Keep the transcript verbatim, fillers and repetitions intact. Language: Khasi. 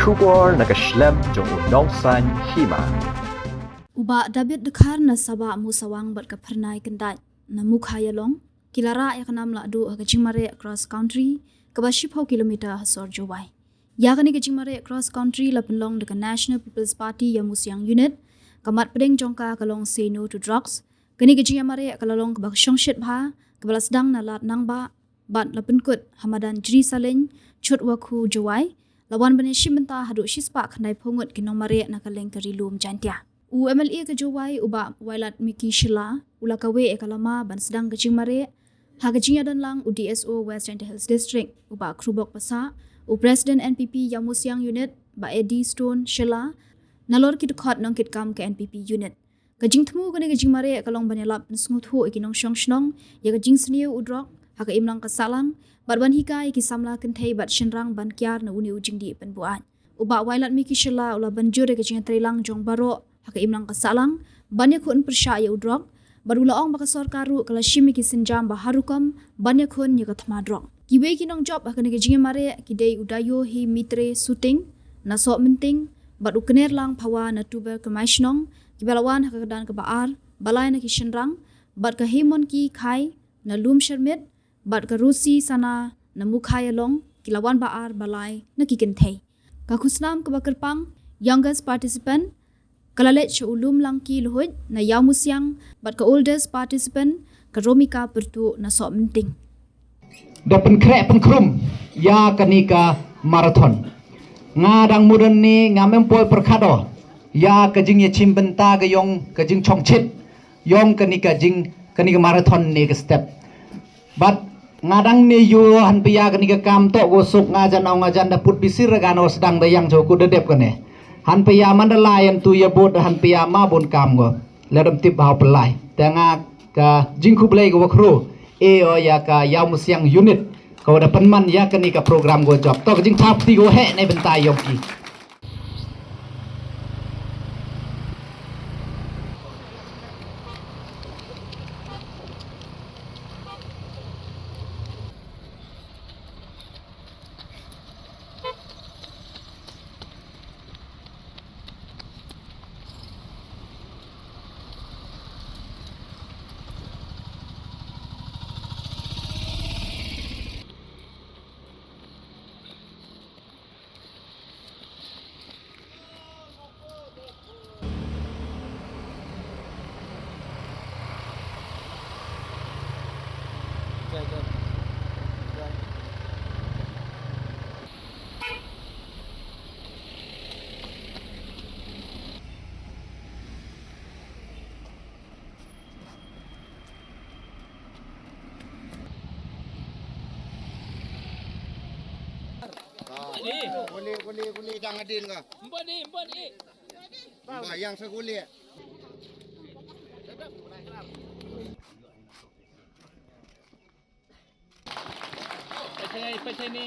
Khubor na ka shlem jong u nongsaiñ hima. U Bah David Dkhar na Sabah Musawang bad ka Phyrnai Kyndait na Mukhaïalong ki la rah ïa ka nam lahduh ha ka jingmareh cross country kaba shiphew kilometer ha sor Jowai. Ïa kane ka jingmareh cross country la pynlong da ka National People's Party Ïawmusiang Unit, ka mat pdeng jong ka ka long Say No to Drugs. Kane ka jingïamareh ka la long kaba shongshit bha, kaba la sdang na Lad Nangbah bad la pynkut ha madan Jri Saleng, Chutwakhu, Jowai, la wan ban ïashim bynta haduh shispah khyndaiphew ngut ki nongmareh na ka leng ka Ri Lum Jaintia. U M L A ka Jowai, u Bah Wailadmiki Shylla, u la kaweh ïa ka lama ban sdang ka jingmareh ha ka jingïadon lang u D S O West Jaintia Hills District, u Bah Khrubok Passah, u President N P P Ïawmusiang Unit, Bah Eddie Stone Shylla, nalor ki dkhot nongkitkam ka N P P Unit. Ka jingthmu kane ka jingmareh ka long ban ïalap pynsngewthuh ïa ki nongshong shnong ïa ka jingsniew u drok ha ka imlang ka sahlang, bad ban hikai ïa ki samla kynthei bad shynrang ban kiar na une u jingdih pynbuaid. U Bah Wailadmiki Shylla u la ban jur ïa ka jingïatreilang jong baroh ha ka imlang ka sahlang ban ïakhun pyrshah ïa u drok, bad u la ong ba ka sorkar ruh ka la shim ïa ki sienjam ba har rukom ban ïakhun ïa ka thma drok. Kiwei ki nongjop ha kane ka jingïamareh ki dei u Dayohi Mitre Suting na Sohmynting, bad u Knerlang Phawa na Tuber Kyrmaishnong, kiba la wan ha ka kyrdan kaba ar ba lai na ki shynrang, bad ka Hemonki Khai na Lumshyrmit, bad ka Rusi Sana na Mukhaïalong, ki la wan ba ar ba lai na ki kynthei. Ka khusnam kaba kyrpang, youngest participant, ka la leit sha u Lumlangki Luhuid na Ïawmusiang, bad ka oldest participant, ka Romika Pyrtuh na Sohmynting. Da pynkhreh pynkhrum ïa kane ka marathon, nga dang mudon ne ngam em poi pyrkhat o ïa ka jingïashim bynta ka ïong ka jingchongchit ïong kane ka jing kane ka marathon ne ka step. Bad nga dang ne ïoh hynpia kane ka kam toh ko suk nga jan ong nga jan da put bisir ra gano sdang da ïang jong ko da dep kane. Hynpia man da lai em tu ïa bud hynpia ma bun kam ko. Lada em tip bha u pynlai. Te nga ka jingkhublei ka wakhru e o ïa ka Ïawmusiang Unit ka wa da pynman ïa kane ka program ko jop. To ka jingthap ti ko heh ne bynta ïong ki. Kuli, kuli, kuli, dang adin ka. Empat ni, empat ni. Ba, yang sa kuli. Pachai, pachai ni.